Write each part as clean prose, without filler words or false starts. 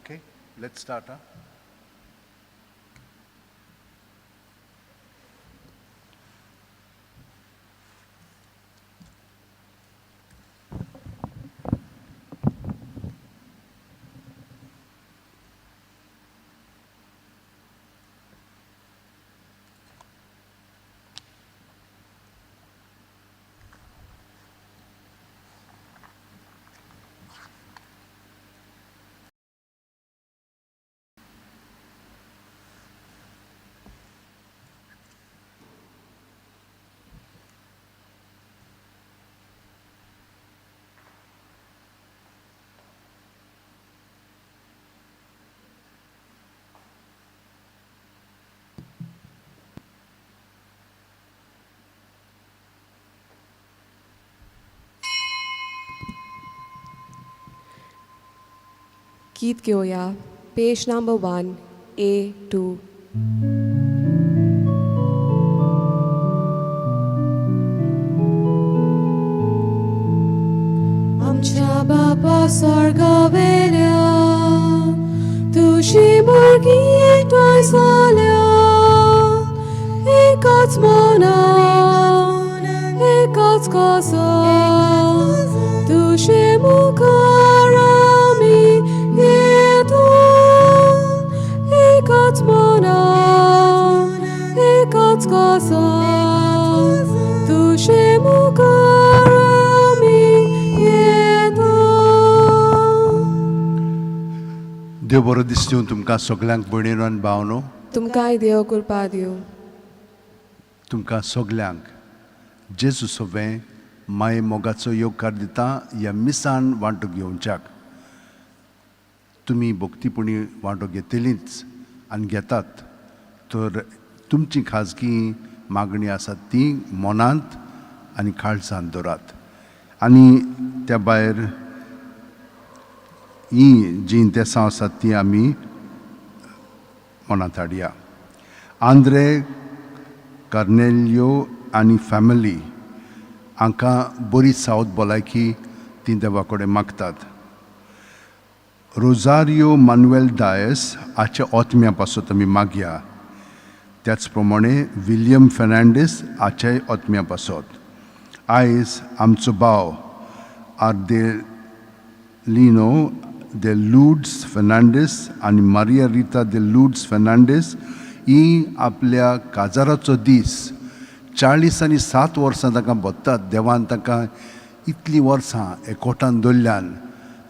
Okay, let's start, huh? गीत घेवया पेज number 1 A2. आमच्या बापा स्वर्गावेल्या तुजी मोगी एकठांय जाल्या एकाच मनान एकाच कासा तुजे मुखार आमी येता एकाच मनान एकाच कासा तुजे मुखार आमी येता. देव बरो दिसता तुमकां सगल्यांक भयणीनो आनी भावनो. तुमकांय देव कृपा दिवं. तुमकां सगल्यांक जेजू सोबें माये मोगाचो येवकार दिता ह्या मिसान वांटो घेवच्याक. तुमी भक्तीपणी वांटो घेतलीच आनी घेतात तर तुमची खाजगी मागणी आसा ती मनांत आनी काळजांत दवरात आनी त्या भायर ही जीं देसां आसात ती आमी मनांत हाडया. आंद्रे कार्नेलियो आनी फॅमिली हांकां बरी सावत भलायकी ती देवा कडेन मागतात. रोजारियो मानुएल डायस हाच्या ओतम्या पासत आमी मागया. त्याच प्रमाणे विलियम फेर्नांडीस हाच्याय ओतम्या पासत. आयज आमचो भाव आर्देलिनो दे लुड्स फेर्नांडीस आनी मारिया रिता दे लुड्स फेर्नांडीस ही आपल्या काजाराचो दीस 40 आनी 7 वर्सां तांकां भोगतात. देवान तांकां इतलीं वर्सां एकवटान दवरल्यान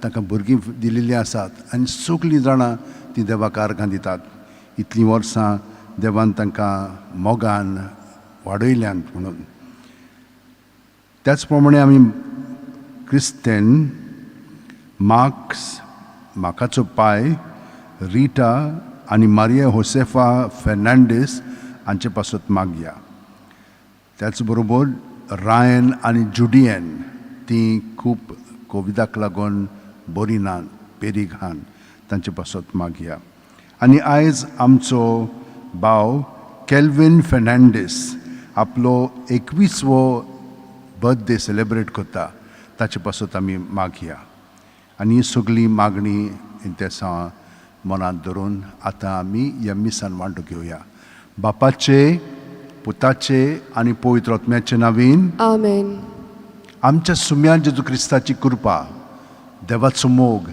तांकां भुरगीं दिलेलीं आसात आनी सगळीं जाणां तीं देवाक आर्गां दितात. इतलीं वर्सां देवान तांकां मोगान वाडयल्यान म्हणून. त्याच प्रमाणे आमी क्रिस्तेन मार्क्स माकाचो पाय रिटा आनी मारिया होसेफा फेर्नांडीस हांचे पासत मागया. त्याच बरोबर रायन आनी जुडियन ती खूब कोविडाक लागून बरी ना पेरीघान तांचे पासत मागया. आनी आयज आमचो भाव केल्वीन फेर्नांडीस आपलो 21वो बर्थडे सेलेब्रेट करता ताचे पासत आमी मागया. आनी ही सगळी मागणी इंतेसां मनांत धरून आतां आमी ह्या मिसान वांटो घेवया. बापाचे पुताचे आनी पवित्र आत्म्याचे नावीन आमेन. आमच्या सुम्यान जेजू क्रिस्ताची कृपा, देवाचो मोग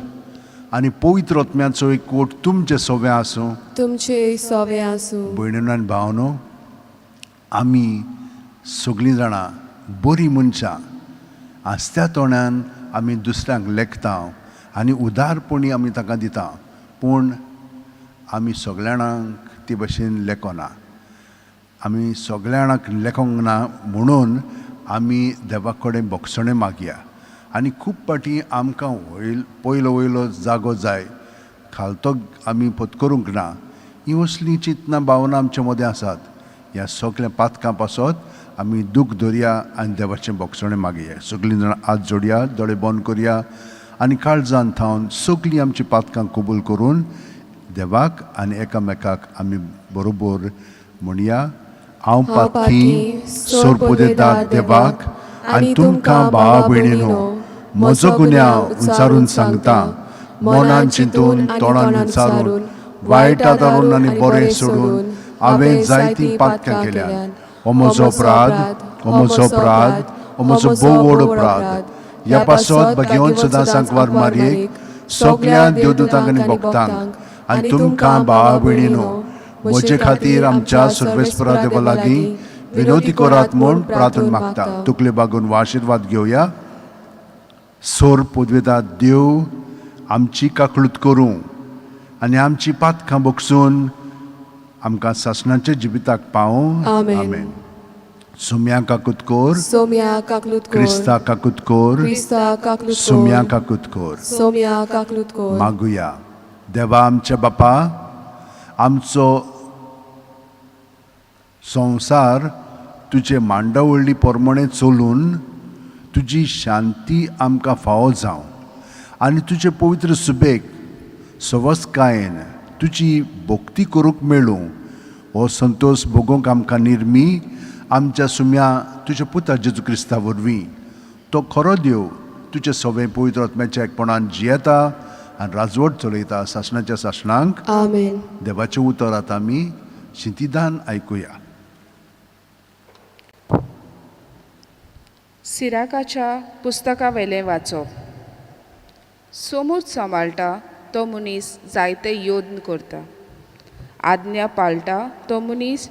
आनी पवित्र आत्म्याचो एकवट तुमचे सोवे आसूं. तुमचे सोवे आसूं. भयणीनो आनी भावनो, आमी सगळीं जाणां बरीं मनशां आसत्या तोंडान आमी दुसऱ्यांक लेखता आनी उदारपणी आमी तांकां दिता, पूण आमी सगल्या जाणांक ते भशेन लेखना. आमी सगल्या जाणांक लेखोंक ना म्हणून आमी देवा कडेन भोगसणें मागया. आनी खूब फावटी आमकां वयल पयलो वयलो जागो जाय, खालतो आमी पत्करूंक ना. हीं असलीं चिंतनां भावनां आमच्या मदें आसात. ह्या सगल्या पातकां पासत आमी दूख धरया आनी देवाचें भोगसणें मागया. सगळीं जाणां हात जोडया, दोळे बंद करया आनी काळजान थावन सगळीं आमचीं पातकां कबूल करून देवाक आनी एकामेकाक आमी बरोबर म्हणया. हांव पातकी सोरपुदेदार देवाक आनी तुमकां भावा भयणीनो म्हजो गुन्यांव उंचारून सांगता. मनान चिंतून तोंडान विचारून वायट आदारून आनी बरें सोडून हांवें जायतीं पातकां केल्यात. हो म्हजो अपराध, हो म्हजो अपराध, हो म्हजो भोव व्हड अपराध. ह्या पासत भगेवन सदां सांकवार मारयेक, सगल्या देवदूतांक आनी भक्तांक आनी तुमकां भावा भयणीनो म्हजे खातीर आमच्या सर्वेस्परा देवा लागीं विनोती करात म्हूण प्रार्थना मागता. तुकले बागून हो आशिर्वाद घेवया. सोर पदवेता देव आमची काकळूत करूं आनी आमची पातकां बगसून आमकां सासणाच्या जिविताक पावूं. आमेन. आमेन. सुम्या काकूत कोर. सोम्या काकलूत कोर. क्रिस्ता काकूत कोर. क्रिस्ता काकलूत कोर. सुम्या काकूत कोर. सोम्या काकलूत कोर. मागुया. देवा आमच्या बापा, आमचो संवसार तुजे मांडावळी प्रमाणे चलून तुजी शांती आमकां फावो जावं आनी तुजे पवित्र सुबेक सवसकायेन तुजी भक्ती करूंक मेळूं. हो संतोश भोगोवंक आमकां निर्मी आमच्या सुम्या तुज्या पुता जेजू क्रिस्ता वरवीं. तो खरो देव तुजे सवें पवित्र आत्म्याच्या एकपणान जियेता आनी राजवट चलयता सासणाच्या सासणांक. आमेन. देवाचें उतर आतां आमी शिंतिदान आयकुया. सिराकाच्या पुस्तकावेलें वाचप. सोमूज सांबाळटा तो मनीस जायते योद्न करता. आज्ञा पाळटा तो मनीस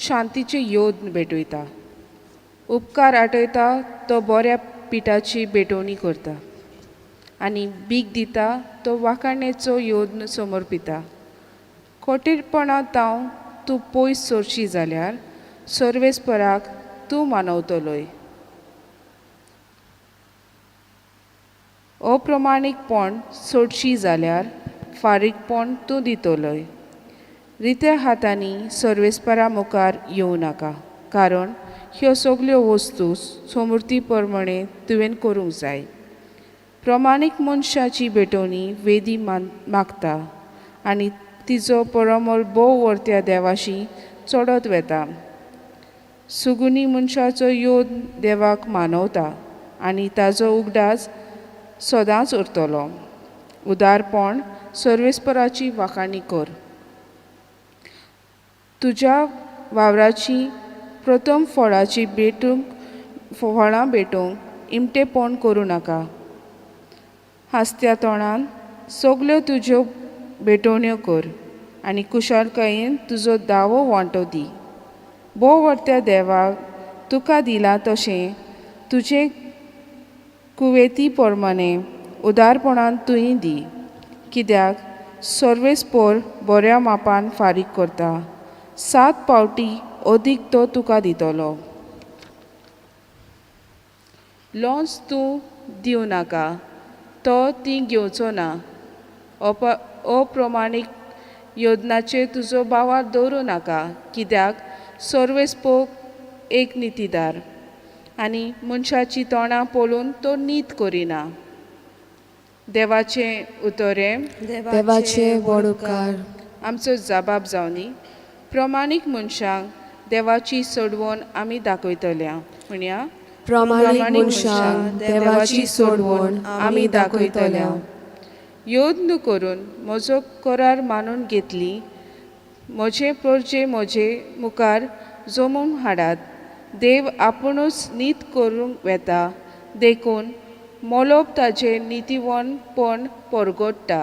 शांतीचे योद्न भेटयता. उपकार आटयता तो बऱ्या पिठाची भेटवणी करता आनी बीक दिता तो वाखाणेचो योद्न समर्पिता. कोटीरपणा ताव तूं पयस सोरशी जाल्यार सर्वेस्पराक तूं मानवतलोय. अप्रमाणीकपण सोडशी जाल्यार फारीकपण तूं दितलोय. रित्या हातांनी सर्वेस्परा मुखार येवं नाका, कारण ह्यो सगल्यो वस्तू समृद्धी प्रमाणे तुवें करूंक जाय. प्रमाणीक मनशाची भेटवणी वेदी मागता आनी तिजो परमल भोव वर्त्या देवाशी चडत वेता. सुगुनी मनशाचो योद देवाक मानवता आनी ताजो उगडास सदांच उरतलो. उदारपण सर्वेस्पराची वाखाणी कर. तुज्या वावराची प्रथम फळाची भेटूंक फळां भेटूंक इमटेपण करूं नाका. हांसत्या तोंडान सगल्यो तुज्यो भेटवण्यो कर आनी कुशालकायेन तुजो दावो वांटो दी. भोव वर्त्या देवाक तुका दिलां तशें तुजें कुवेती प्रमाणे उदारपणान तुंय दी, कित्याक सर्वेस्पोर बऱ्या मापान फारीक करता. 7 पावटी अदीक तो तुका दितलो. लोन्स तूं दिवं नाका, तो ती घेवचो ना. अप्रमाणीक योजनाचेर तुजो बावार दवरूं नाका, कित्याक सर्वेस्पोक एक नितीदार आनी मनशाची तोंडां पळोवन तो नीत करिना. देवाचें उतरें. देवाचे व्हड उपकार. आमचो जबाब जावनी. प्रमाणीक मनशांक देवाची सोडवण आमी दाखयतल्या. म्हणया, प्रमाणीक मनशांक देवाची सोडवण आमी दाखयतल्या. योद्न करून म्हजो करार मानून घेतली. म्हजे पोरजे म्हजे मुखार जमून हाडात. देव आपुणूच नीत करूंक वेता, देखून मोलोब ताजें नितीवणपण परगट्टा.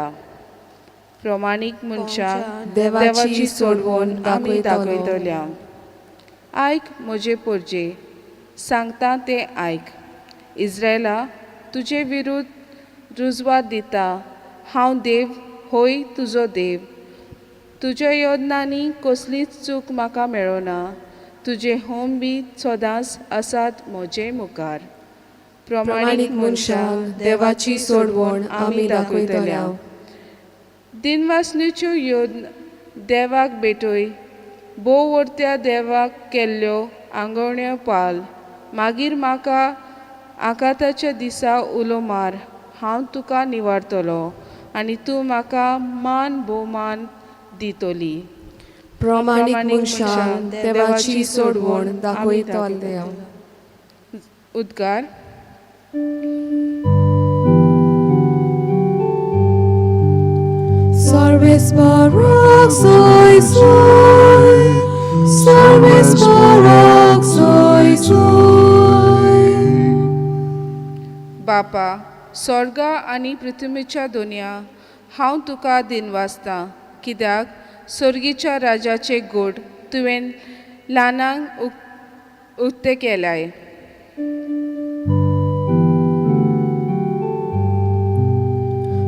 प्रमाणीक मनशांक देवाची सोडवण आमी दाखयतलो. दाखयतल्या. आयक म्हजे पोरजे, सांगता तें आयक. इस्रायला, तुजे विरुद्ध रुजवात दिता. हांव देव, होय तुजो देव. तुज्या योजनांनी कसलीच चूक म्हाका मेळना. तुजे होम बी सदांच आसात म्हजे मुखार. प्रमाणीक मनशांक देवाची सोडवण आमी दाखयतल्या. दिनवासनेच्यो योद्न देवाक भेटय. भोव वर्त्या देवाक केल्ल्यो आंगवण्यो पाल. मागीर म्हाका आकांताच्या दिसा उलो मार, हांव तुका निवारतलो आनी तूं म्हाका मान भोवमान दितली. प्रमाणीक मनशांक देवाची सोडवण दाखयतल्या. उद्गार. सर्वेस्पराक सोय सोय, सर्वेस्पराक सोय सोय. बापा, स्वर्गा आनी पृथ्वीच्या दोनया, हांव तुका दिनवासतां, कित्याक स्वर्गीच्या राजाचे गोड तुवें ल्हानांक उक्ते केल्याय.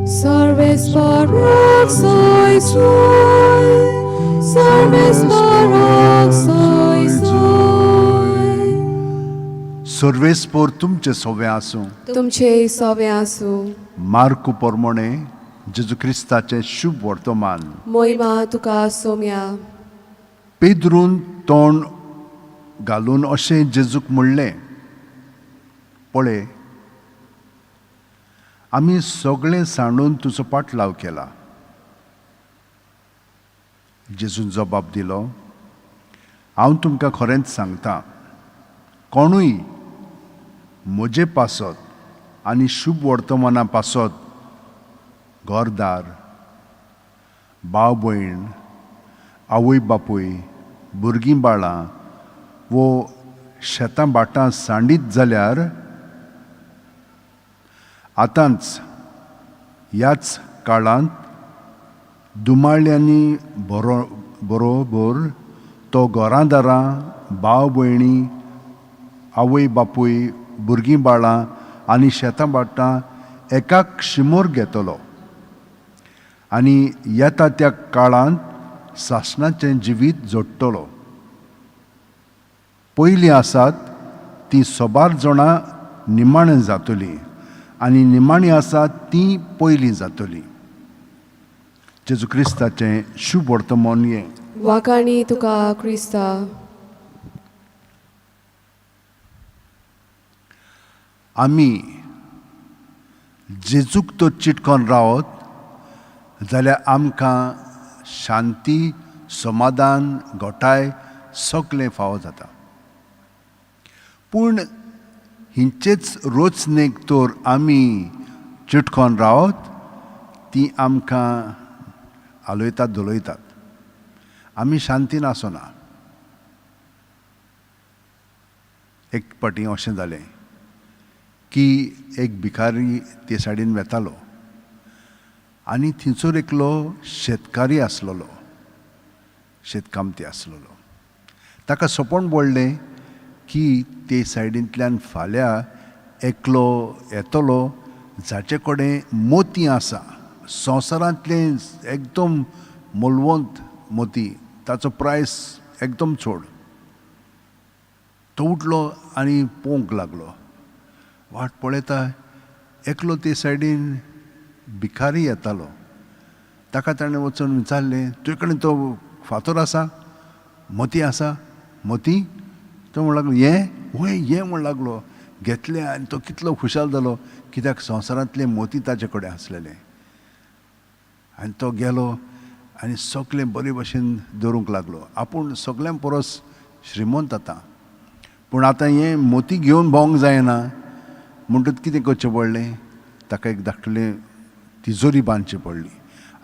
सर्वेस्पराक सोय सोय, सर्वेस्पराक सोय सोय. सर्वेस्पोर तुमचे सोवे आसूं. तुमचे सोवे आसूं. मार्कू पोरमोणे जेजू क्रिस्ताचें शुभ वर्तमान. मोहिमा तुका सोम्या. पेद्रून तोंड घालून अशें जेजूक म्हणलें, पळय, आमी सगळें सांडून तुजो पाटलाव केला. जेजून जबाब दिलो, हांव तुमकां खरेंच सांगता, कोणूय म्हजे पासत आनी शुभ वर्तमाना पासत घरदार, भाव भयण, आवय बापूय, भुरगीं बाळां वो शेतां भाटां सांडीत जाल्यार आतांच ह्याच काळांत दुमाळ्यांनी बरो बरोबर तो घरां दारां, भाव भयणी, आवय बापूय, भुरगीं बाळां आनी शेतां भाटां एकाक शिमोर घेतलो आनी येता त्या काळांत सासणाचें जिवीत जोडटलो. पयलीं आसात तीं सोबार जाणां निमाणें जातलीं आनी निमाणीं आसात तीं पयलीं जातलीं. जेजू क्रिस्ताचें शुभ वर्तमान हें. वाखाणी तुका क्रिस्ता. आमी जेजूक तो चिटकोन रावत जाल्यार आमकां शांती, समाधान, घटाय सगळें फावो जाता. पूण हिंचेच रोचणेक तर आमी चिटकोन रावत, ती आमकां हालयतात, धोलयतात, आमी शांतीन आसना. एक फावटी अशें जालें की एक भिकारी ते सायडीन वेतालो आनी थंयसर एकलो शेतकारी आसलेलो, शेतकामती आसलेलो. ताका सपन पडलें की ते सायडींतल्यान फाल्यां एकलो येतलो जाचे कडेन मोती आसा, संवसारांतलें एकदम मोलवंत मोती, ताचो प्रायस एकदम चड. तो उठलो आनी पळोवंक लागलो. वाट पळयता, एकलो ते सायडीन भिकारी येतालो. ताका ताणें वचून विचारलें, तुजे कडेन तो फातर आसा, मोती आसा, मोती? तो म्हण लागलो, हें वय हें म्हण लागलो. घेतलें आनी तो कितलो खुशाल जालो, कित्याक संवसारांतलें मोती ताचे कडेन आसलेलें. आनी तो गेलो आनी सगळें बरे भशेन दवरूंक लागलो. आपूण सगळ्यां परस श्रीमंत आतां, पूण आतां हें मोती घेवन भोंवंक जायना. म्हणटकच कितें करचें पडलें, ताका एक धाकटुलें तिजोरी बांदची पडली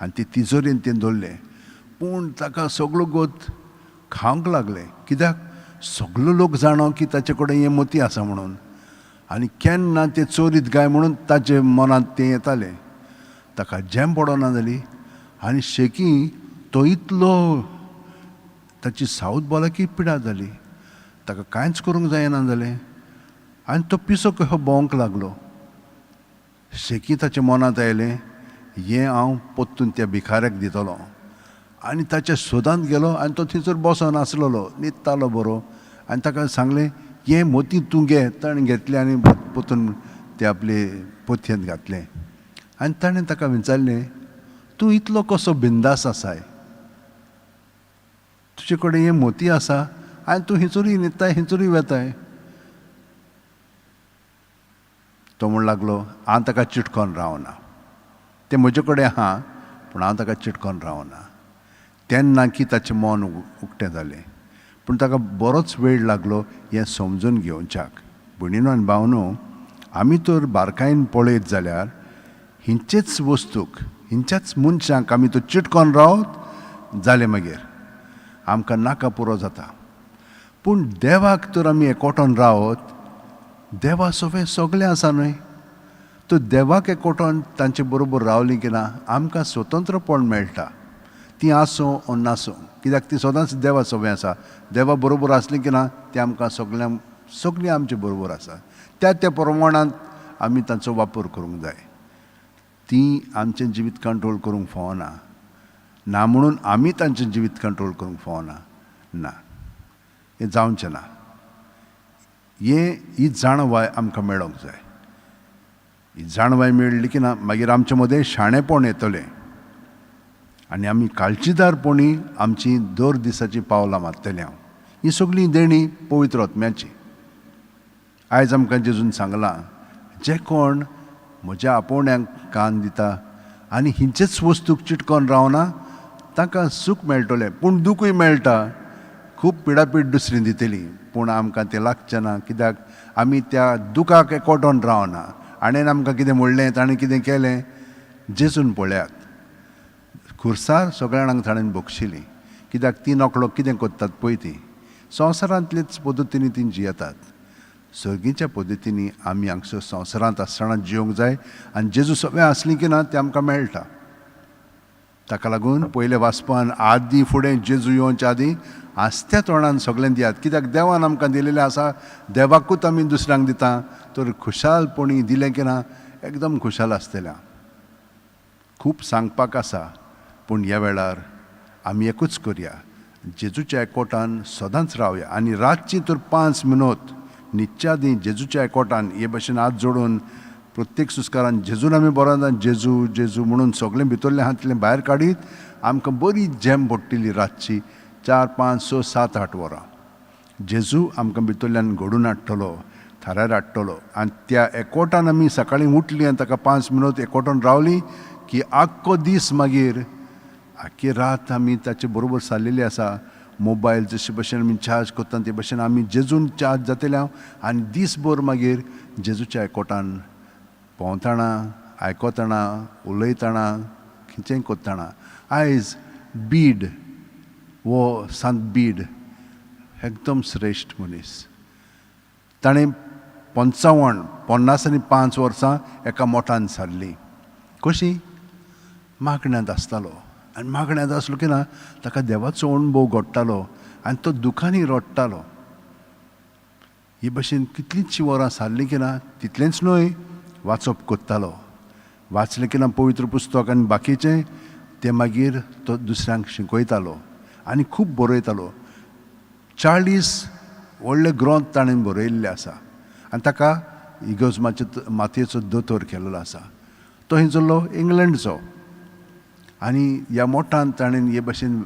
आनी ती तिजोरेन तें दवरलें. पूण ताका सगळो गोत खावंक लागलें, कित्याक सगलो लोक जाणो की ताचे कडेन हें मोती आसा म्हणून, आनी केन्ना तें चोरीत काय म्हणून ताचे मनांत तें येतालें. ताका झेम पडना जाली आनी शेकी तो इतलो ताची सावथ भलायकी पिडा जाली, ताका कांयच करूंक जायना जालें आनी तो पिसो कसो भोंवंक लागलो. शेकी ताच्या मनांत आयलें, हें हांव परतून त्या भिकाऱ्याक दितलो. आनी ताच्या सोदांत गेलो आनी तो थंयसर बसोन आसलेलो, न्हिदतालो बरो. आनी ताका सांगलें, हें मोती तूं घे. ताणें घेतलें आनी परतून ते आपले पोतयेंत घातलें. आनी ताणें ताका विचारलें, तूं इतलो कसो बिंदास आसाय, तुजे कडेन हें मोती आसा आनी तूं हिंचरूय न्हिदताय, हिंचरूय वेताय. तो म्हण लागलो, हांव ताका चिटकोन रावना, तें म्हजे कडेन आहा पूण हांव ताका चिटकोन रावना. तेन्ना की ताचें मन उक्तें जालें, पूण ताका बरोच वेळ लागलो हें समजून घेवच्याक. भयणीनो आनी भावनो, आमी तर बारकायेन पळयत जाल्यार हिंचेच वस्तूक, हिंच्याच मनशांक आमी तो चिटकोन रावत जालें मागीर आमकां नाका पुरो जाता. पूण देवाक तर आमी एकोटोन रावत, देवा सोफें सगळें आसा न्हय, तर देवाक एकोटोन तांचे बरोबर रावलीं की ना आमकां स्वतंत्रपण मेळटा. तीं आसूं ओ नासूं, कित्याक ती सदांच देवा सोबें आसा. देवा बरोबर आसलीं की ना तें आमकां सगळ्यांक सगळीं आमचे बरोबर आसा. त्या त्या प्रमाणांत आमी तांचो वापर करूंक जाय. तीं आमचें जिवीत कंट्रोल करूंक फावना, ना म्हणून आमी तांचें जिवीत कंट्रोल करूंक फावना, ना हें जावचें ना. हें ही जाणवाय आमकां मेळोंक जाय. ही जाणवाय मेळ्ळी की ना मागीर आमचे मदें शाणेपण येतलें आनी आमी काळजीदारपणी आमची दर दिसाचीं पावलां मारतले. हांव ही सगळीं देणी पवित्र आत्म्याची. आयज आमकां जेजून सांगलां, जे कोण म्हज्या आपोवण्यांक कान दिता आनी हिंचेच वस्तूक चिटकोन रावना तांकां सूख मेळटलें, पूण दुखूय मेळटा. खूब पिडापीड दुसरी दितली, पूण आमकां तें लागचें ना, कित्याक आमी त्या दुखाक एकोटोन रावना. हाणें आमकां कितें म्हणलें, ताणें कितें केलें, जेजून पळयात खुर्सार सगळ्या जाणांक ताणें बक्षिली, कित्याक ती नकळो कितें करतात पळय, ती संवसारांतलेच पद्दतींनी ती जियेतात. सर्गीच्या पद्दतींनी आमी हांगसर संवसारांत आसतना जियोंक जाय आनी जेजू सगळें आसली की ना तें आमकां मेळटा. ताका लागून पयले वाचपान आदीं फुडें जेजू येवच्या आदीं आस्त्या तोंडान सगळें दियात, कित्याक देवान आमकां दिलेलें आसा. देवाकूच आमी दुसऱ्यांक दिता तर खुशालपणी दिलें की ना एकदम खुशाल आसतलें. खूब सांगपाक आसा, पूण ह्या वेळार आमी एकूच करया, जेजूच्या एकवटान सदांच रावया. आनी रातची तर 5 मिनोत न्हिदच्या आदीं जेजूच्या एकवटान हे भशेन हात जोडून प्रत्येक सुस्कारान जेजून आमी बरोवन जेजू जेजू म्हणून सगळें भितरलें हातलें भायर काडीत आमकां बरी झेम पडटली. रातची 4 5 6 7 8 वरां जेजू आमकां भितरल्यान घडून हाडटलो, थारार हाडटलो. आनी त्या एकवटान आमी सकाळीं उठलीं आनी ताका 5 मिनोत एकवटान रावलीं की आख्खो दीस मागीर आख्खी रात आमी ताचे बरोबर सारलेली आसा. मोबायल जशे भशेन आमी चार्ज करता ते भशेन आमी जेजून चार्ज जातले हांव आनी दीसभर मागीर जेजूच्या एकवटान भोंवतना, आयकतना, उलयतना, खंयचेंय करतना. आयज बीड वो सांत बीड एकदम श्रेश्ठ मनीस, ताणें 55 55 वर्सां एका मोठान सारलीं. कशी मागण्यांत आसतालो आनी मागण्यांत आसलो की ना ताका देवाचो अणभव घडटालो आनी तो दुखांनी रडटालो. ही भशेन कितलींचशीं वरां सारलीं की ना तितलेंच न्हय वाचप करतालो. वाचलें की ना पवित्र पुस्तक आनी बाकीचें तें मागीर तो दुसऱ्यांक शिकयतालो आनी खूब बरयतालो. 40 व्हडले ग्रंथ ताणें बरयल्ले आसा आनी ताका इगर्ज मातयेचो दोतोर केल्लो आसा. तो हिंजलो इंग्लंडचो आनी ह्या मोठान ताणें हे भशेन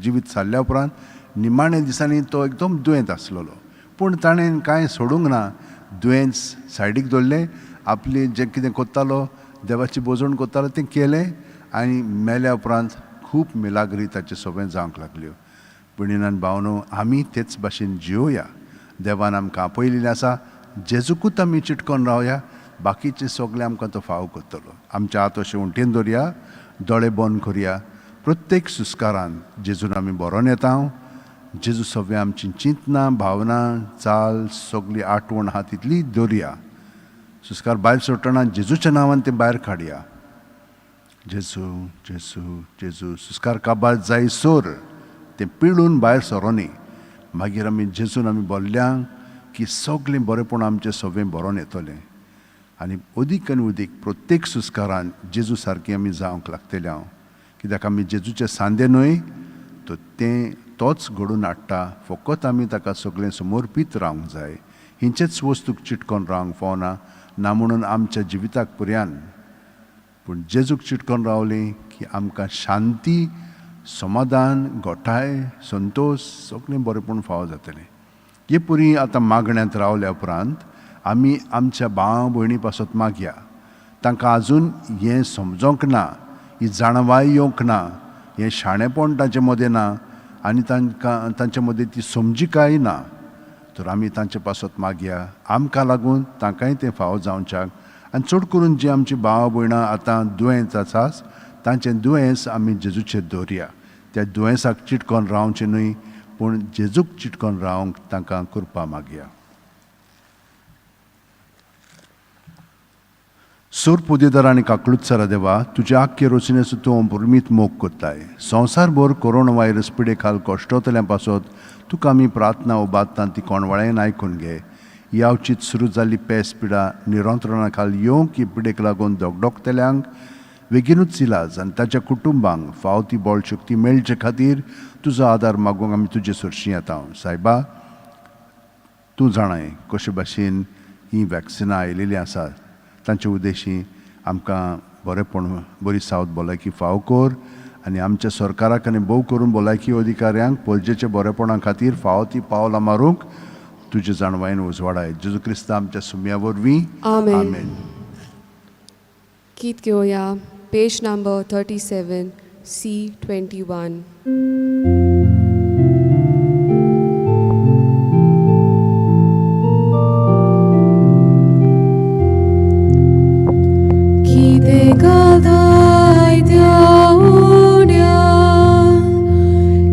जिवीत सारल्या उपरांत निमाण्या दिसांनी तो एकदम दुयेंत आसलेलो, पूण ताणें कांय सोडूंक ना. दुयेंस सायडीक दवरलें, आपली जें कितें करतालो देवाची बोजवण करतालो तें केलें आनी मेल्या उपरांत खूब मिलाग्री ताचे सोबें जावंक लागल्यो. भयणीन भावनो, आमी तेच भाशेन जियोया. देवान आमकां आपयलेलें आसा, जेजूकूच आमी चिटकोन रावया, बाकीचें सगळें आमकां तो फाव करतलो. आमच्या हात अशें उंटेन दवरया, दोळे बंद करया. प्रत्येक सुस्कारान जेजून आमी बरोवन येता. जेजू सगळें आमची चिंतना, भावना, चाल सगळी आठवण आहा तितली दवरया. सुस्कार भायर सोडटना जेजूच्या नांवान तें भायर काडया. जेजू जेजू जेजू. सुस्कार काबार जाय सोर तें पिळून भायर सरोनी. मागीर आमी जेजून आमी बोल्ल्या की सगळें बरेंपण आमचें सगळें बरोवन येतलें आनी अदीक आनी अदीक प्रत्येक सुस्कारान जेजू सारकें आमी जावंक लागतले हांव, कित्याक आमी जेजूचे सांदे न्हय तर तें तोच घडून हाडटा. फकत आमी ताका सगळें समर्पीत रावंक जाय. हिंचेच वस्तूक चिटकोन रावंक फावना, ना म्हणून आमच्या जिविताक पर्यान, पूण जेजूक चिटकोन रावलीं की आमकां शांती, समाधान, गोठाय, संतोश सगळें बरेंपण फावो जातलें. हे पुरी आतां मागण्यांत रावल्या उपरांत आमी आमच्या भाव भयणी पासत मागया. तांकां आजून हें समजोंक ना, ही जाणवाय येवंक ना, हें शाणेपण तांचे मदें ना आनी तांकां तांचे मदें ती समजिकाय ना, तर आमी तांचे पासत मागया. आमकां लागून तांकांय तें फावो जावच्याक आनी चड करून जी आमची भाव भयणां आतां दुयेंत आसा तांचें दुयेंस आमी जेजूचेर दवरया. त्या दुयेंसाक चिटकोन रावचें न्हय, पूण जेजूक चिटकोन रावंक तांकां कृपा मागया. सोर पुदेदार आनी काकळूतसरा देवा, तुज्या आख्खे रचनेचो तूं पुर्मीत मोग कोत्ताय. संवसारभर कोरोना व्हायरस पिडे खाल कश्टोतल्या पासत तुका आमी प्रार्थना उबारता ती कोणवाळ्यान आयकून घे. यावचीत सुरू जाल्ली पेस पिडा निरंत्रणा खाल येवंक ही पिडेक लागून धगधगतल्यांक बेगीनूच इलाज आनी ताच्या कुटुंबांक फाव ती बळ शक्ती मेळचे खातीर तुजो आदार मागूंक आमी तुजे सरशीं येता. सायबा, तूं जाणाय कशे भाशेन हीं वॅक्सिनां आयलेलीं आसात, तांचे उद्देशी आमकां बरेंपण बरी सावत भलायकी फाव कर आनी आमच्या सरकाराक आनी भोव करून भलायकी अधिकाऱ्यांक परजेच्या बरेपणा खातीर फावो ती पावलां मारूंक तुजे जाणवायेन उजवाडाय. जेजू क्रिस्ता आमच्या सुम्या वरवीं, आमेन. आमेन. गीत घेवया पेज नंबर 37 C21. कितें घालताय त्या उण्या,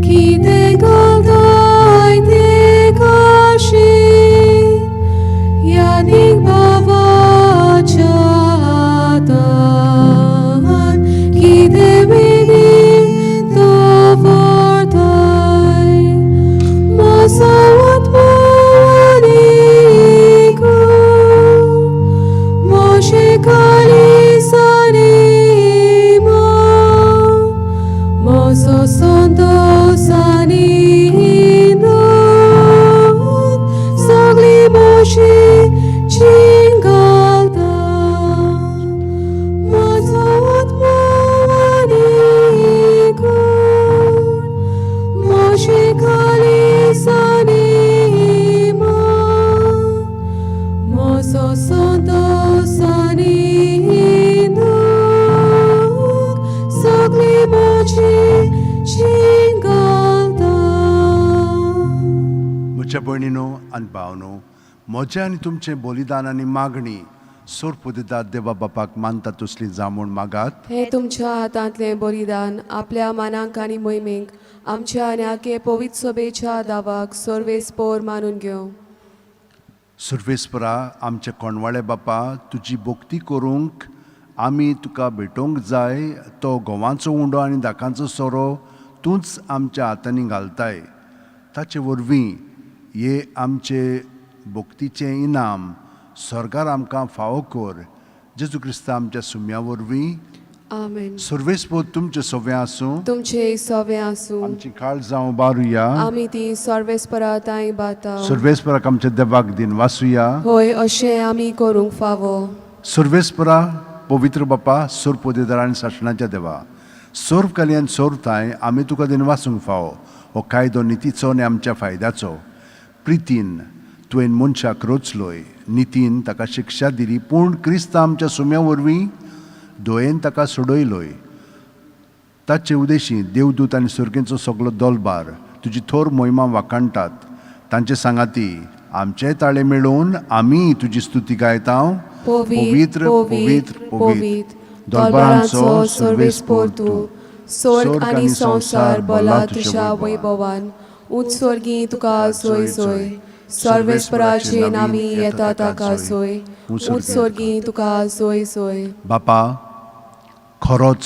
कितें घालताय ते काशी, यादीक भावाच्या हातान, कितें बेगीन दवरताय, म्हजो आत्मो आनी कूड, Moshe kalisanima, Mozo santo sanino, Sogli Moshe chingalta, Mozo atmo anikur, Moshe kalisanima, Mozo santo sanino, Sogli Moshe chingalta. म्हज्या भयणीनो आनी भावनो, म्हजें आनी तुमचें बलिदान आनी मागणी सोरपुदेदार देवा बापाक मानता तसली जामूण मागात. हे तुमच्या हातांतलें बलिदान आपल्या मानांक आनी मोहिमेक आमच्या आनी आखे पवित्र सभेच्या दावाक सर्वेस्पोर मानून घेवं. सुर्वेस्परा आमच्या कोणवाळे बापा, तुजी भक्ती करूंक आमी तुका भेटोवंक जाय तो गोवांचो उंडो आनी दाकांचो सोरो तूंच आमच्या हातांनी घालताय. ताचे वरवीं हे आमचे भक्तीचें इनाम स्वर्गार आमकां फावो कर. जेजू क्रिस्ता आमच्या सुम्या वरवीं. आमेन. सुर्वेस्पोर तुमचें सगळें आसूं. तुमचे सवे आसूं. आमची काळ जावं बारुया. आमी ती सर्वेस्परा तांय बाता. सुर्वेस्पराक आमच्या देवाक दिन वासुया. होय, अशें आमी करूंक फावो. सर्वेस्परा पवित्र बापा, सोरपोदेदार आनी सासणाच्या देवा, सोर्व कल्याण सोरताय आमी तुका दिन वासूंक फावो. हो कायदो नितीचो आनी आमच्या फायद्याचो. प्रितीन तुवें मनशाक रोचलोय, नितीन ताका शिक्षा दिली, पूण क्रिस्ता आमच्या सुम्या वरवीं दोयेन ताका सोडयलोय. ताचे उदेशी देवदूत आनी सुर्गेचो सगलो दोलबार तुजी थोर मोहिमा वाखाणटात. तांचे सांगाती आमचे ताळे मेळोवन आमी तुजी स्तुती गायता. पवित्र, पवित्र, पवित्र, दोलबारांचो सर्वेस्पोर तूं, स्वर्ग आनी संवसार बोला तुज्या वैभवान. उंच स्वर्गी तुका सोय सोय, सर्वेस्पराचे नामी येता ताका सोय, उंच स्वर्गी तुका सोय सोय. बापा, खरोच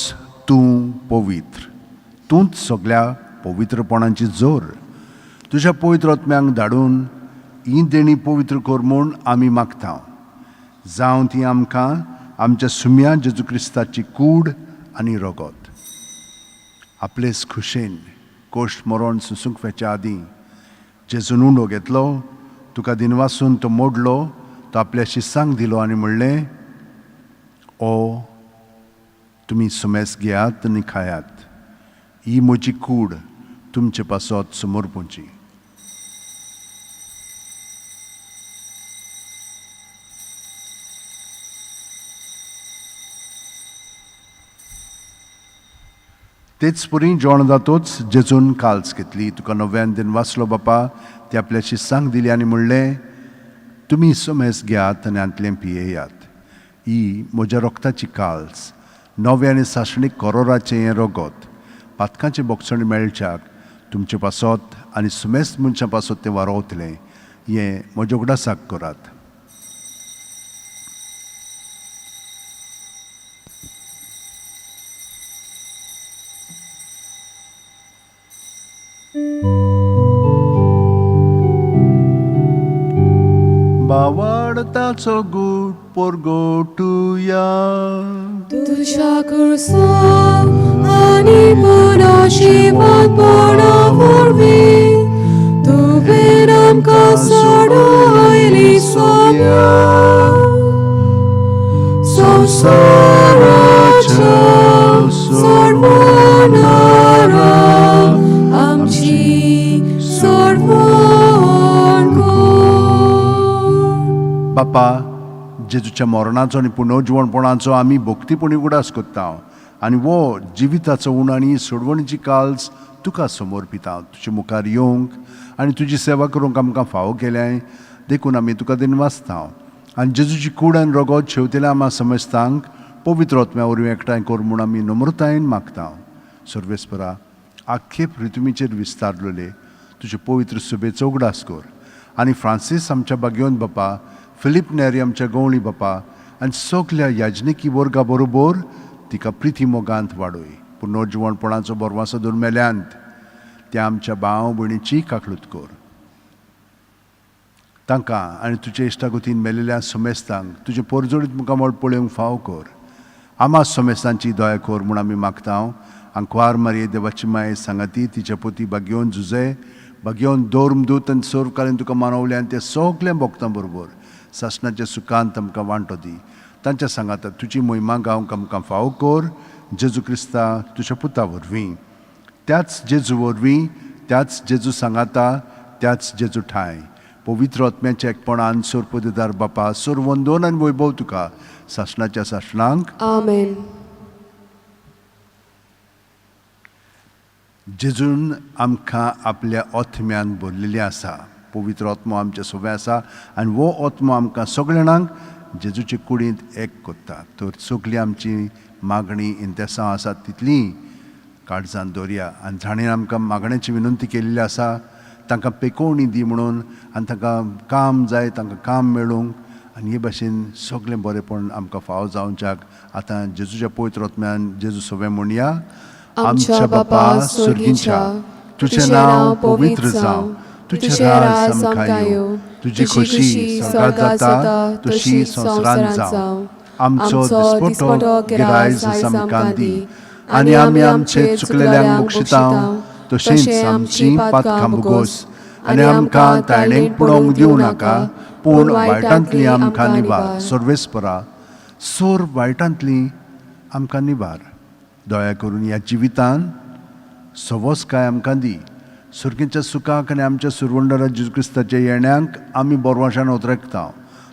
तूं पवित्र, तूंच सगल्या पवित्रपणाची जोर. तुज्या पवित्र आत्म्यांक धाडून ही देणी पवित्र कर म्हूण आमी मागता. जावं ती आमकां आमच्या सुम्या जेजू क्रिस्ताची कूड आनी रगत. आपलेच खुशेन कोश्ट मरण सुसूंक वेच्या आदीं जेजून उंडो घेतलो, तुका दिनवासून तो मोडलो, तो आपल्या शिसांक दिलो आनी म्हणलें, ओ तुमी सुमेस घेयात आनी खायात, ही म्हजी कूड तुमचे पासत समर्पूंची. तेच परी जेवण जातोच जेजून काल्स घेतली, तुका नव्यान दिन वाचलो बापा, ती आपल्या शिस्सांक दिली आनी म्हणलें, तुमी सुमेस घेयात आनी हांतलें पियेयात, ही म्हज्या रोगताची काल्स, नवें आनी सासणीक करोराचें हें रगत पातकांचें बोगसण मेळच्याक तुमचे पासत आनी सुमेस्त मनशां पासत तें वारोवतलें. हें म्हज्या उगडासाक करात. बावडताचो गूट पोरगोटुया. तुज्या कुर्सा आनी पुनशिवंतपणा वरवीं तुवें आमकां सोडयली सोम्या. संवसाराच्या सोडवणारा आमची सोडवण कर. बापा, जेजूच्या मरणाचो आनी पुनर्जिवणपणाचो आमी भक्तीपणी उगडास करता आनी वो जिविताचो उण आनी सोडवणीची काल्स तुका समर्पिता. तुजे मुखार येवंक आनी तुजी सेवा करूंक आमकां फावो केल्याय देखून आमी तुका दिनवासता. आनी जेजूची कूड आनी रगत शेवतेल्या आमा समजतांक पवित्र आत्म्या वरवीं एकठांय कर म्हूण आमी नम्रतायेन मागता. सर्वेस्परा, आख्खे पृथ्वीचेर विस्तारलेले तुजे पवित्र सुबेचो उगडास कर आनी फ्रांसीस आमच्या बागेवन बापा, फिलीप नेरी आमच्या गवळी बापा आनी सगल्या याजनिकी वर्गा बरोबर तिका प्रिती मोगांत वाडय. पुनर्जिवणपणाचो बरवासो धरून मेल्यांत त्या आमच्या भाव भयणीची काकळूत कर. तांकां आनी तुजे इश्टागतीन मेलेल्या समेस्तांक तुजें पोरजोडीत मुखामळ पळोवंक फाव कर. आमा समेस्तांची दया कर म्हूण आमी मागता. आंकवार मारये देवाची माये सांगाती तिच्या पोती बागेवन झुजे बागेवन दोर्म दूत आनी सर्वकालीन तुका मानवले आनी ते सगळ्या भक्तां बरोबर सासणाच्या सुखांत आमकां वांटो दी. तांच्या सांगाता तुजी मोहिमा गावंक आमकां फावो कर. जेजू क्रिस्ता तुज्या पुता वरवीं, त्याच जेजू वरवीं, त्याच जेजू सांगाता, त्याच जेजू ठांय पवित्र आत्म्याच्या एकपणान सोरपदेदार बापा सोर वंदोन आनी वैभव तुका सासणाच्या सासणांक. आमेन. जेजून आमकां आपल्या आत्म्यान भरलेली आसा. पवित्र आत्मो आमचे सोबे आसा आनी हो आत्मो आमकां सगळे जाणांक जेजूचे कुडींत एक करता. तर सगळी आमची मागणी इंतेसांव आसा तितली काळजान दवरया आनी जाणें आमकां मागण्याची विनंती केल्ली आसा तांकां पेकोवणी दी म्हणून आनी तांकां काम जाय तांकां काम मेळूंक आनी हे भाशेन सगळें बरेंपण आमकां फावो जावच्याक आतां जेजूच्या पवित्र आत्म्यान जेजू सोबे म्हणया. आमच्या बापा स्वर्गीच्या, तुजें नांव पवित्र जावं, तुजें राज आमकां येवं, तुजी खोशी स्वर्गात जाता तशी संवसारांत जावं. आमचो दिसपटो गिरायज आमकां दी आनी आमी आमचे चुकलेल्यांक बक्षिता तशेंच आमची पातकां भोगोस आनी आमकां ताणेक पडोवंक दिवं नाका, पूण वायटांतली आमकां निवार. सर्वेस्परा, सोर वायटांतली आमकां निवार. दया करून ह्या जिवितान सवसकाय आमकां दी. सुर्गीच्या सुखाक आनी आमच्या सुरवंडरा जेजू क्रिस्ताच्या येण्यांक आमी बोरवाशान ओतरेकता.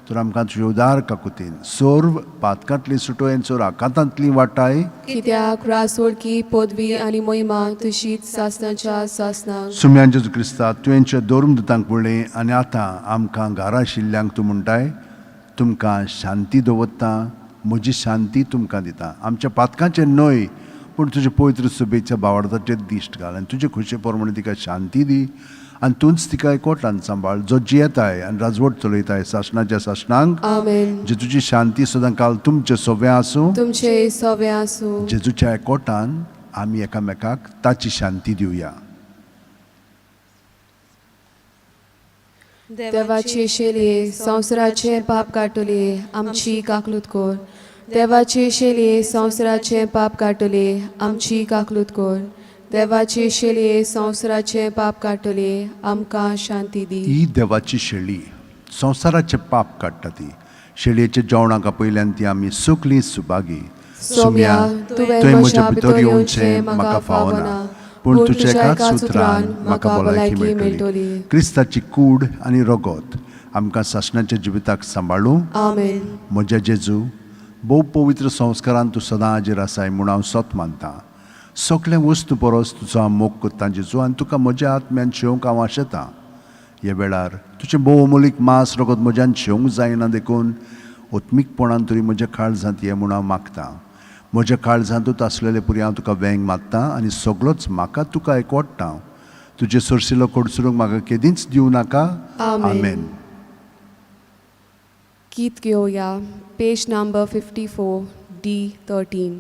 तर आमकां तुजे उदार काकुतीन सर्व पातकांतली सुटोयन सोर आकांतांतली वाटाय. कित्याक रासवळकी पदवी आनी मोहिमा तुशीच सासणाच्या सासणाक. सुम्यान जेजू क्रिस्ता, तुवेंच्या दोरून दुतांक पळय आनी आतां आमकां घरा आशिल्ल्यांक तूं म्हणटाय, तुमकां शांती दवरता, म्हजी शांती तुमकां दिता. आमच्या पातकांचेर न्हय पूण तुजे पवित्र सुबेच्या बावडताचेर दिश्ट घाल आनी तुजे खुशे प्रमाणे तिका शांती दी आनी तूंच तिका एकवटान सांबाळ, जो जियेताय आनी राजवट चलयताय सासणाच्या सासणांक. आमेन. जेजूची शांती सदां काल तुमचे सोबे आसूं. तुमचे सोबे आसूं. जेजूच्या एकवटान आमी एकामेकाक ताची शांती दिवया. देवाची शेलये संवसाराचें पाप काडटली आमची काकलूत कर. देवाची शेलये संवसाराचें पाप काडटली आमची काकलूत कर. देवाची शेलये संवसाराचें पाप काडटली आमकां शांती दी. ही देवाची शेळी संवसाराचें पाप काडटा. ती शेळयेच्या जेवणाक आपयल्यान ती आमी सगळीं सुभागी. सोम्या, तुवें म्हज्या भितर येवचें म्हाका फावना, पूण तुज्या एकाच उतरान म्हाका भलायकी मेळटली. क्रिस्ताची कूड आनी रगत आमकां सासणाच्या जिविताक सांबाळूं. आमेन. म्हज्या जेजू, भोव पवित्र संस्कारान तूं सदां हाजीर आसाय म्हूण हांव सत मानतां. सगळें वस्तू परस तुजो हांव मोग करतां जेजू आनी तुका म्हज्या आत्म्यान शेवंक हांव आशेतां. ह्या वेळार तुजें भोव अमोलीक मांस रगत म्हज्यान शेवंक जायना देखून ओत्मीकपणान तरी म्हज्या काळजांत ये म्हूण हांव मागतां. म्हज्या काळजांतूच आसलेले पुरी हांव तुका वेंग मारता आनी सगळोच म्हाका तुका एकवडटा. तुजे सोरसिलो कडसरूंक म्हाका केदींच दिवं नाका. आमेन. आमेन. गीत घेवया पेज नंबर 54 D13.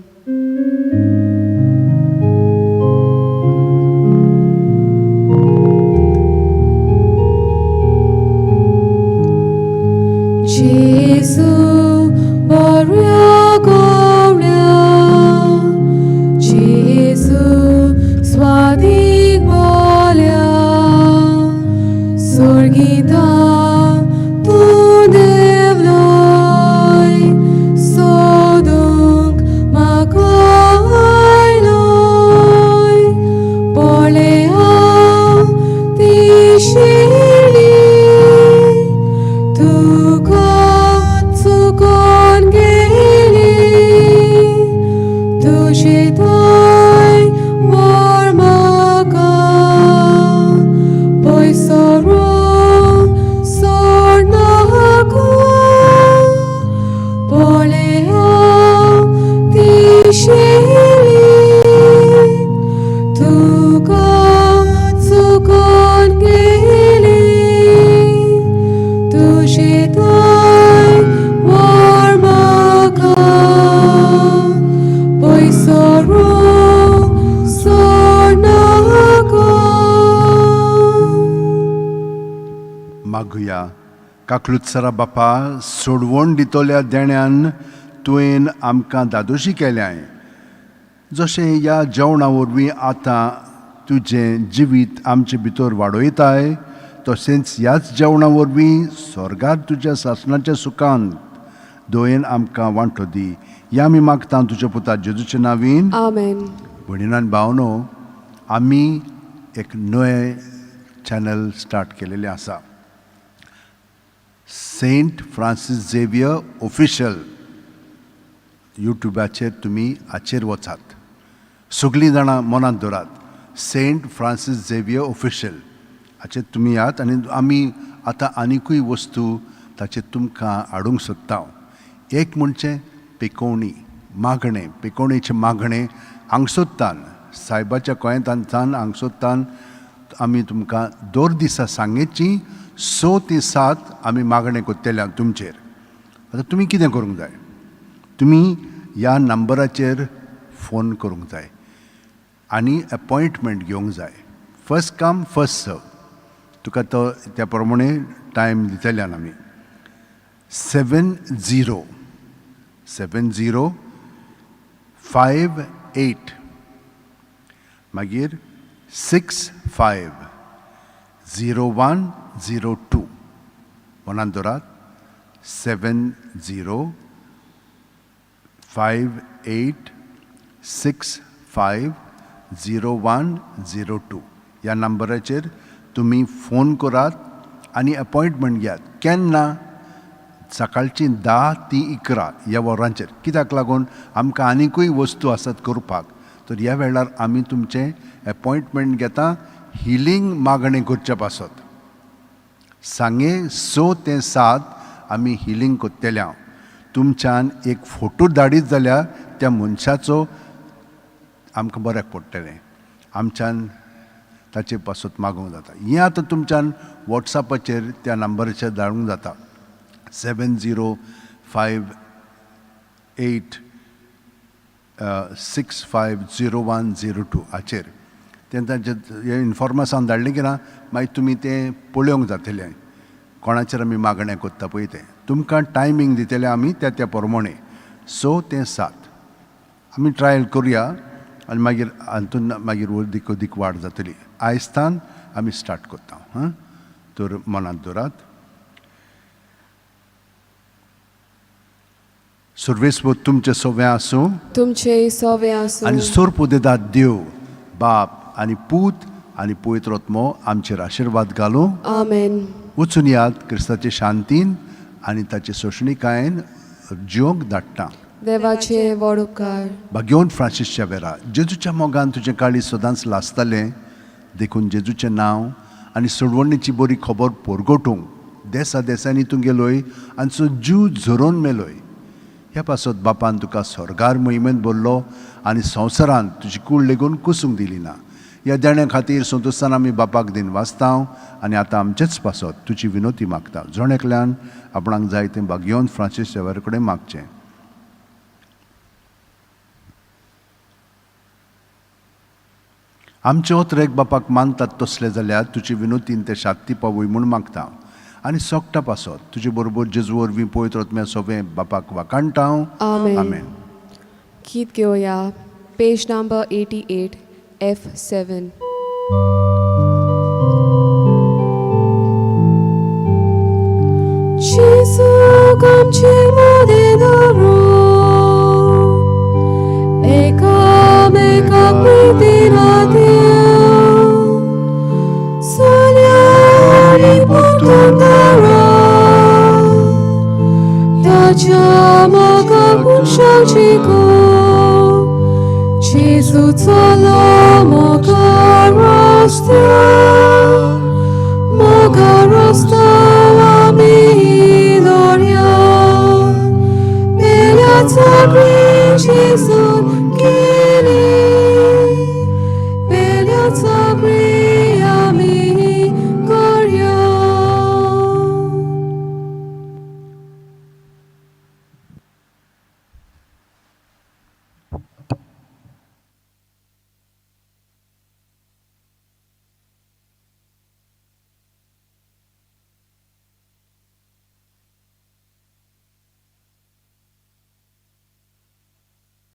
Jesu बऱ्या गोवण्या, Jesu स्वादीक बोल्या, स्वर्गीता तूं देवलोय, सोदूंक म्हाका आयलोय, पळय हांव ती शिरली, तुका चुकोन गेली, तुजे थंय व्हर म्हाका, पयसो सोड नाका, पळय हांव ती शिरली, तुका चुकोन गेली, तुजे थंय व्हर म्हाका, पयसो सोड नाका. मागुया. काकलुत्सरा बापा, सोडवण दितल्या देण्यान तुवें आमकां दादोशी केल्याय. जशें ह्या जेवणा वरवीं आतां तुजें जिवीत आमचे भितर वाडयताय, तशेंच ह्याच जेवणा वरवीं स्वर्गार तुज्या सासणाच्या सुखान दयेन आमकां वांटो दी. ह्या आमी मागता तुज्या पुता जेजूच्या नांवीन. आमेन. भयणीन भावनो, आमी एक नवें चॅनल स्टार्ट केलेलें आसा, सेंट फ्रांसीस झेवियर ऑफिशियल. युट्युबाचेर तुमी हाचेर वचात. सगळीं जाणां मनांत दवरात, सेंट फ्रांसीस झेवियर ऑफिशियल हाचेर तुमी यात आनी आमी आतां आनिकूय वस्तू ताचेर तुमकां हाडूंक सोदता. एक म्हणचें पिकोवणी मागणें, पिकोवणेचें मागणें हांगसोत्तान सायबाच्या गोंयांतान हांगसोत्तान आमी तुमकां दर दिसा सांगेची 6 ते 7 आमी मागणें करतले तुमचेर. आतां तुमी कितें करूंक जाय, तुमी ह्या नंबराचेर फोन करूंक जाय आनी एपॉयंटमेंट घेवंक जाय. First come first serve. तुका तो त्या प्रमाणे टायम दितले आमी. 70 70 58 मागीर 65 01 02. मनान दवरात, 7058650102 ह्या नंबराचेर तुमी फोन करात आनी अपॉयंटमेंट घेयात. केन्ना? सकाळची 10 ते 11 ह्या वरांचेर. कित्याक लागून आमकां आनिकूय वस्तू आसात करपाक, तर ह्या वेळार आमी तुमचें अपॉयंटमेंट घेता हिलींग मागणें करचे पासत. सांगे 6 ते 7 आमी हिलींग करतले. तुमच्यान एक फोटो धाडीत जाल्यार त्या मनशाचो आमकां बऱ्याक पडटलें, आमच्यान ताचे पासत मागूंक जाता. हें आतां तुमच्यान वॉट्सॅपाचेर त्या नंबराचेर धाडूंक जाता, 7058 650102 हाचेर. तें तांचें हें इन्फॉर्मेशन धाडलें की ना मागीर तुमी तें पळोवंक जातलें कोणाचेर आमी मागणें करता पळय तें. तुमकां टायमींग दितले आमी त्या त्या प्रमाणे 6 ते 7 आमी ट्रायल करुया आनी मागीर हातून मागीर अदीक अदीक वाड जातली. आयज आमी स्टार्ट करता. हां, तर मनांत दवरात, सर्वेस्पर तुमचें सगळें आसूं तुमचे सोवे आसूं आनी सोरपुदेदात देव बाप आनी पूत आनी पवित्र आत्मो आमचेर आशिर्वाद घालूं. आमेन. वचून यात क्रिस्ताचे शांतीन आनी ताचे सोंसणीकायेन जिवंक धाडटा. देवाचे व्हड उपकार. भाग्योन फ्रांसीसच्या वेरा, जेजूच्या मोगान तुजें काळीज सदांच लासतालें, देखून जेजूचें नांव आनी सोडवणीची बरी खबर परगटूंक देसा देसांनी तूं गेलोय आनी सो जीव झरोवन मेलोय. ह्या पासत बापान तुका स्वर्गार मोहिमेंत भरलो आनी संवसारांत तुजी कूड लेगून कुसूंक दिली ना. ह्या देण्या खातीर संतोश्तान आमी बापाक दिन वाचता आनी आतां आमचेच पासत तुजी विनोती मागता. जण एकल्यान आपणाक जाय तें भागयोवन फ्रांसीस शेवर कडेन मागचें. आमचे ओतरेक बापाक मानतात तसले जाल्यार तुजी विनोतीन ते शात्ती पावय म्हूण मागता आनी सोगटा पासत तुजे बरोबर जेजू वरवीं पवित्र आत्म्या सोबें बापाक वाखाणटा हांव. आमेन. आमेन. गीत घेवया पेज नंबर 88 F7. Gesù आमचे मदें दवरून एकामेकाक प्रितीन दिवन चलया आमी परतून दारा ताच्या मोगाक मनशाक जिखून जेजू चलो मोगा रस्त्यार.